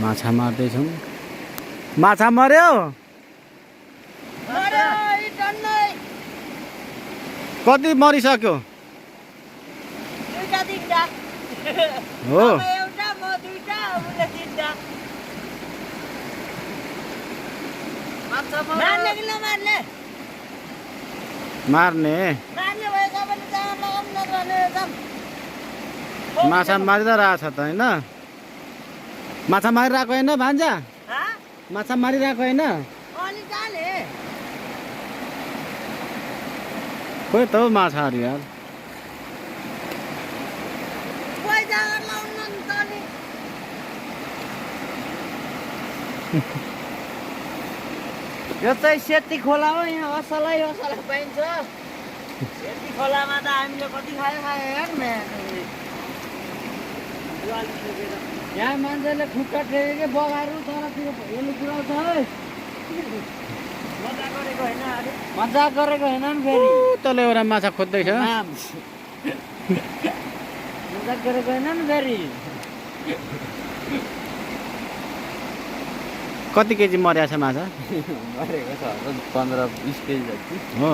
माछा मार्दैछौँ। माछा मर्यो। कति मरिसक्यो? हो मार्ने माछा मारिँदा रहेछ त होइन? माछा मारिरहेको होइन भान्जा? माछा मारिरहेको होइन? खोइ त हौ माछाहरू यार। यो चाहिँ सेती खोला हो। यहाँ असलै पाइन्छ। सेती खोलामा त हामीले कति खायो हेर्ने। यहाँ मान्छेले खुट्टा टेके के बगाएर तलतिर हेर्नु पुऱ्याउँछ है। मजाक गरेको होइन अरे। मजाक गरेको होइन नि फेरि। तल एउटा माछा खोज्दैछ। मजाक गरेको होइन नि फेरि। कति केजी मर्या छ माछा? मरेको छ 15-20 केजी जति। हो